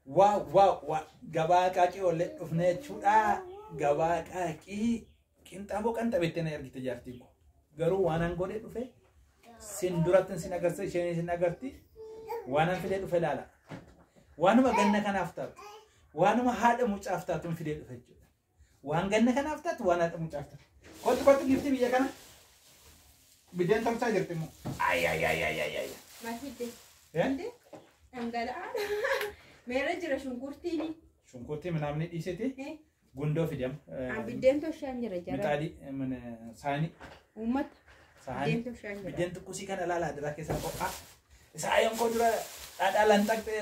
Wow wow wow gabaa Aqaaqii oollee dhufne jechuudha. Gabaa Aqaaqii qinxaaboo qanxabettee na ergite jaartiin koo. Garuu waan an godhee dhufe sin duratti sin agarsiisa, isheen sin agarti, waan an fidee dhufe ilaala. Waanuma ganna kanaaf taatu, waanuma haadha mucaaf taatu fidee dhufe jechuudha. Waan ganna kanaaf taatu, waan haadha mucaaf taatu. Kottu kottu gifti, biyya kana. Biddeen tolchaa jirti immoo. Ay ay ay ay ay ay. Maal fidde? Eh? Dhangala'aa. Meerra jira shunkurtiin? Shunkurtii minaamni dhiisiti. Gundoo fidam. Biddeen toshaan jira jara. Mixaadii saanii. Uummata. Saanii. Biddeen toshaan jira. Biddeen xiqqusii kana ilaalaa, diraa keessaa qophaa'a. Isa ayyoon koo dura dhadhaa lanxaqxee,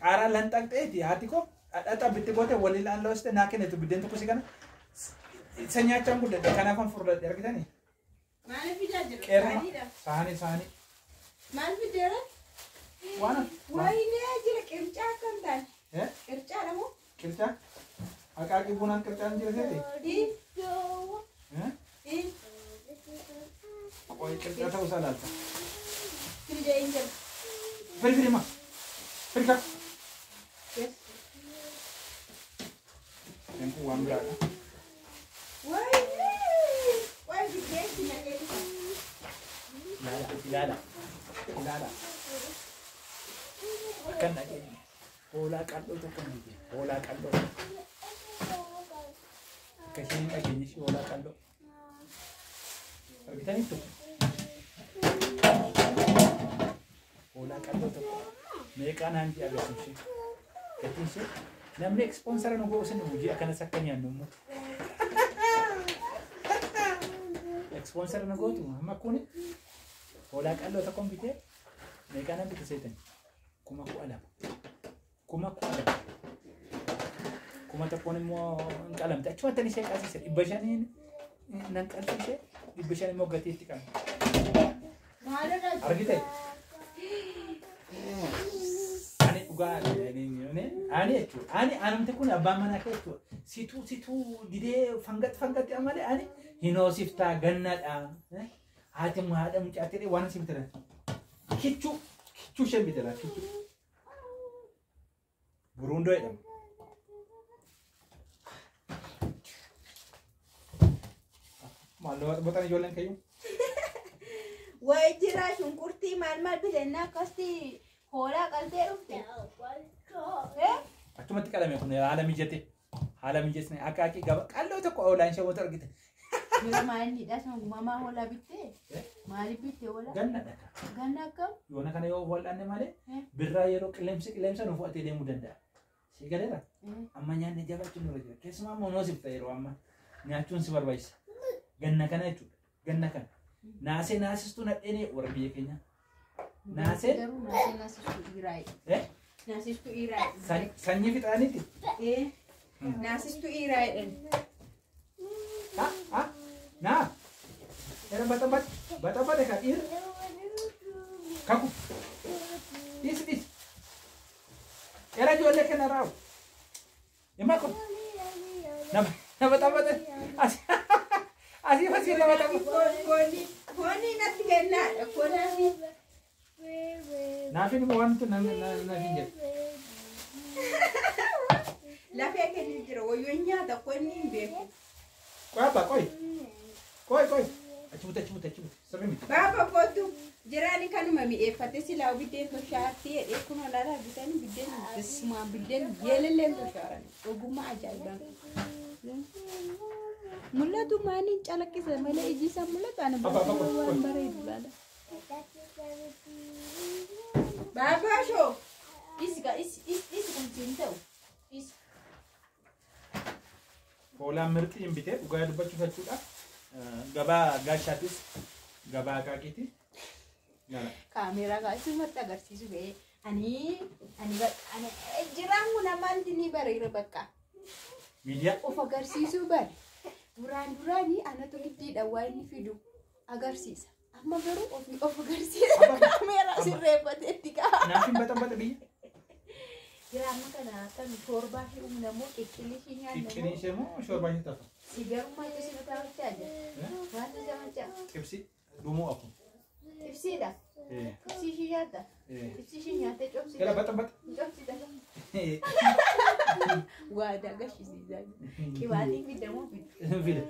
qaaraa lanxaqxeeti, haati koo dhadhaa xabbitti goote waliin laalloosite naa kennitu biddeen xiqqusii kana. Isa nyaachaan guddadhe, kanaafan furdadhe argitanii. Maal fidaa jira? Qeerruma. Saaniidha. Saanii saanii. Maal fiddeera? Waan Wayinee jira, qircaa akkam taane? Eh? Qircaadha moo? Qircaa? Aqaaqii bunaan qircaan jira seeti? Ii. Eh? Ii. Qoy, qircaa ta'uu isaa laalta. Fidee hin jira. Firi firi ma. Firi ka. Yes. Isheen kun waan biraadha. Wayinee. Way biddeen si naqee dhufa. Ilaala ilaala ilaala. Akkan dhageenye hoolaa qal'oo tokko ni jira. Hoolaa qal'oo. Akka isheen hin dhageenye ishee hoolaa qal'oo. Argitaniittu? Hoolaa qal'oo tokko. Meeqaa naan ji'a gatiin ishee? Gatiin ishee namni sponsor nu godhu sin hojii akkanas akka nyaannu immoo. Sponsor nu gootu. Amma kuni hoolaa qal'oo tokkoon bitee meeqaa nan bite seetan? 12,000. 12,000. 1,000 immoo hin qalamte. Achumatti ishee qalsiise, 500n nan qalsiise, 500 immoo gatii itti qabne. Maalirra? Argite? Ani dhugaa ani jechuudha. Ani anumti kun abbaan manaa kee jechuudha. Situu situu didee fangat fangatti malee ani hinoosiftaa gannadha. Haati immoo haadha mucaatti waan si bitatan. Kichuu kichuu isheen bitata kichuu. Buruundoo jedhama. Maal botan ijoolleen keeyyuu? Wayi jira shunkurtii, maal maal bitannaa akkasitti hoolaa qaltee dhufte. Eh? Achumatti qalame kun haala mijate. Haala mijeessine akaakii gaba qalloo tokko hoolaan ishee wanta argite. Yeroo maalidha sun uumamaa hoolaa bittee? Maaliif bitte hoolaa? Gannadha. Ganna akkam? Yoona kana yoo wal'aanne malee birraa yeroo qilleensi qilleensa nu fudhatee deemuu danda'a. Si galeera? Amma nyaanni jabachuun nurra jira. Keessumaa immoo noosifta, yeroo amma nyaachuun si barbaachisa. Ganna kana jechuudha. Ganna kana. Naasee naasistuu nadheenee warra biyya keenyaa. Naasee? Garuu naasee naasistuu dhiiraayi. Eh? Naasistuu dhiiraayi. Sanyii fixaaniiti. Eh? Naasistuu dhiiraa jedhan. Ha ha naa. Era baxabat baxabate ka dhiira. Kaku. Dhiisi dhiisi. Era ijoollee kana raawu. Hima kun. Nama nama taphate. Asii asii nama taphate. Fooni natti kennaadha. Foonaafi. Naafin immoo wanti naafin jedhu. Lafee kennu jira. Wayyoo nyaata konni hin beeku. Qoy abbaa, qoy. Qoy qoy. Achi bute, achi bute, achi bute. Sirri miti. Baaba kootu jiraani kanuma mi'eeffate silaa biddeen toshaatti jedhee kun olaalaa bitanii biddeen bismaa biddeen yeelalleen toshaaran ogummaa ajaa'ibaa. Mul'atu maaliin calaqqisa malee iji isaa mul'atu ani Abba, abba, qoy, waan qoy. bareedu laala. Baabaa shoo isi isi isi kun siin ta'u isi. Hoolaan mirxii hin bitee dhugaa dubbachuuf jechuudha. Gabaa gaashaatis gabaa Aqaaqiiti. Kaameeraa kaasumatti agarsiisu ba'ee ani ani ani jiraan kun amanti ni bareera bakka. Miidiyaa. Of agarsiisuu bare. Duraan duraanii anatu giddiidha waan inni fidu agarsiisa. Amma garuu ofii of agarsiisa, kaameeraa sirreeffateetti ka'a. Naaf hin baxabaxe biyya. Jira amma kana akkami shoorbaa fi humna moo qiqqilii ishii nyaanna Qiqqilii moo ishee moo shoorbaa ishee tafa? Si garuu maaltu si mataa hojjaa jira? Maaltu si machaa? Xibsi dhumuu aku. Xibsiidha. Xibsii ishii nyaata? Ibsi ishee nyaatee cobsite. Gala baxa baxa. Cobsite. Waadaa gashisiisaa. Qibaatiin fidamoo fidu. Fida.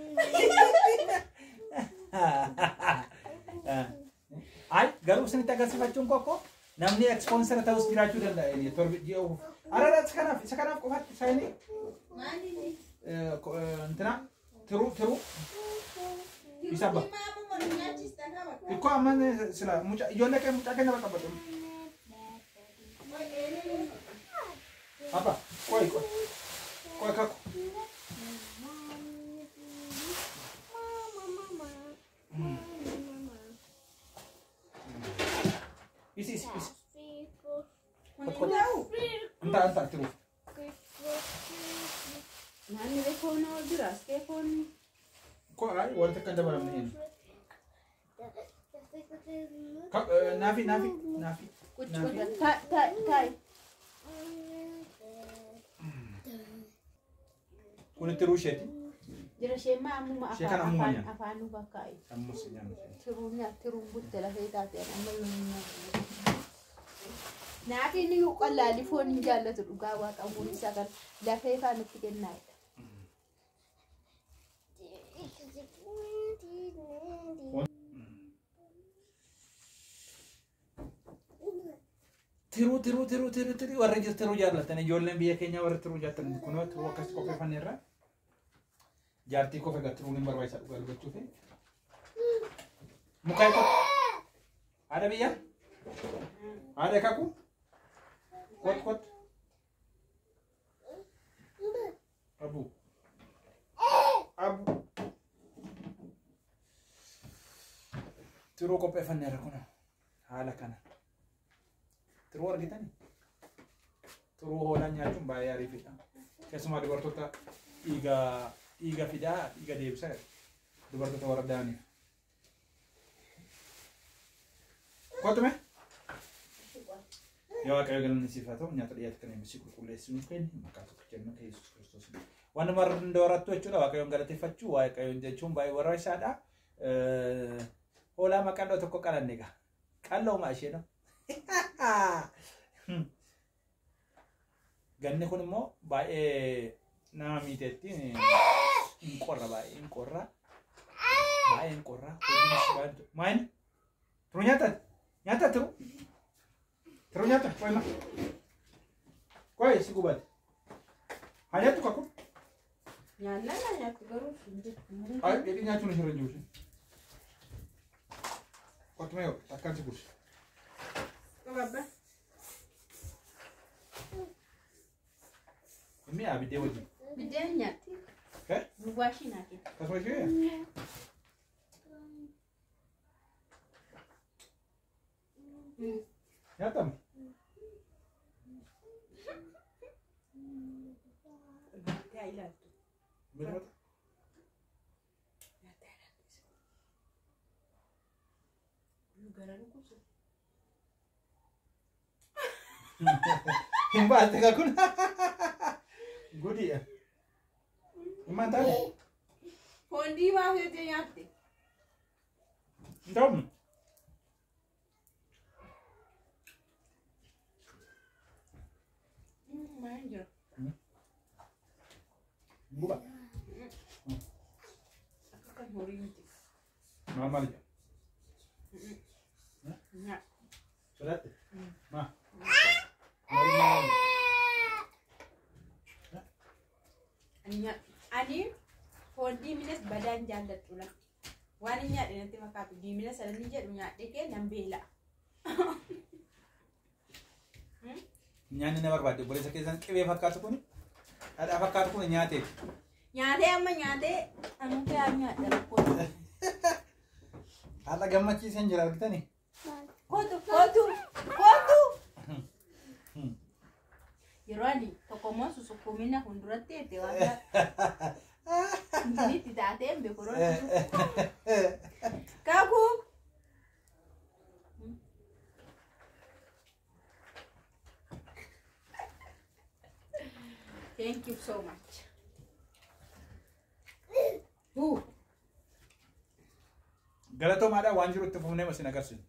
Ay garuu isinitti agarsiifachuun koo namni ekspoonsara ta'us jiraachuu danda'a torbi ji'a uuf. Arara isa kanaaf qofaatti saayinii እንትና ትሩ ትሩ ይሳባ እኮ አማን ስላ ሙጫ ijoollee kee mucaa kenna baqabatu. Abba ቆይ ቆይ ቆይ kaku isi isi isi እንታ እንታ ትሩ Naanni foon jira as kee foon. Ko ay wanta kan dabalamne hin. Naafi naafi naafi. Kuchkuta ta ta ta. Kun tiruu isheeti. Jira ishee ma ammuma afaan afaanuu bakka ayi. Ammus nyaannu. Tiruu nyaat tiruun butte lafee taate amma yommuu. Naafi inni qallaalli foon hin jaallatu dhugaa waaqa umurii isaa kan lafee faanitti kennaa'edha. Tiruu tiruu tiruu tiruu tiruu warra jiru tiruu jaallatan ijoolleen biyya keenyaa warra tiruu jaallatan kunoo tiruu akkas qopheeffanneerra. Jaartii qofa egaa tiruun hin barbaachisaa dhugaa dubbachuufi. Mukaa qofa. Haadha biyya? Haadha kakuu? Kot kot. Abu. Abu. Tiruu qopheeffanneerra kunoo haala kana. Tiruu argitanii? Tiruu hoolaa nyaachuun baay'ee ariifidha. Keessumaa dubartoota dhiiga fidaa, dhiiga deebisaa dubartoota warra da'aniif. Kottu mee? Yaa Waaqayyo galanni siif haa ta'u nyaata dhiyaate kana eebbisii qulqulleessii nuuf kenni maqaa tokko jennu Yesuus Kiristoos. Waan nama hunda jechuudha Waaqayyoon galateeffachuu Waaqayyoon jechuun baay'ee barbaachisaadha. Hoolaa maqalloo tokko qalanne egaa. Qallooma ishee no. Ganni kun immoo baay'ee nama miiteetti hin qorra baay'ee hin qorra baay'ee hin qorra hojiinis baay'ee maayini turuu nyaata nyaata turuu turuu nyaata qoy ma qoy si gubate haa nyaattu kakku Nyaannaa naa nyaattu garuu hin jettu. Ay dheedhii nyaachuun ishirra hin jiru qottuma yoo takkaan si gursi. Qababba. Mi'a biddeen wajjin. Biddeen nyaatti. Duwwaa ishii naa kenna. Akkasuma ishee? Nyaatamu? Nyaatee ilaaltu. Maaltu? Nyaatee ilaaltu. Gara dhukkubsu. Hin baatte kakun. Gudiidha. Himaan taane? Foon diimaa feetee nyaatte. Hin ta'u? Maal jira? Guba. Akka kan horii miti. Maal maal jira? Nyaata. Sodaatte? Maa? Ani foon diiminas badaan jaalladhu la. Waan hin nyaadhe natti fakkaatu diimina sana ni jedhu nyaadhe kee nan beela'a. Nyaanni na barbaadde obboleessa keessan qibee fakkaatu kun dhadhaa fakkaatu kun nyaateeti. Nyaatee amma nyaatee anuu fe'aa nyaadha rakkoo. Haala gammachiisan jira argitanii? Kootu kootu kootu. Yeroo ani tokkommoo susukkuumina fuulduratti eette waan itti taatee hin beeku yeroo Kakuu. Thank you so much. Galatoomaadhaan waan jiru itti fufnee isin agarsiisna.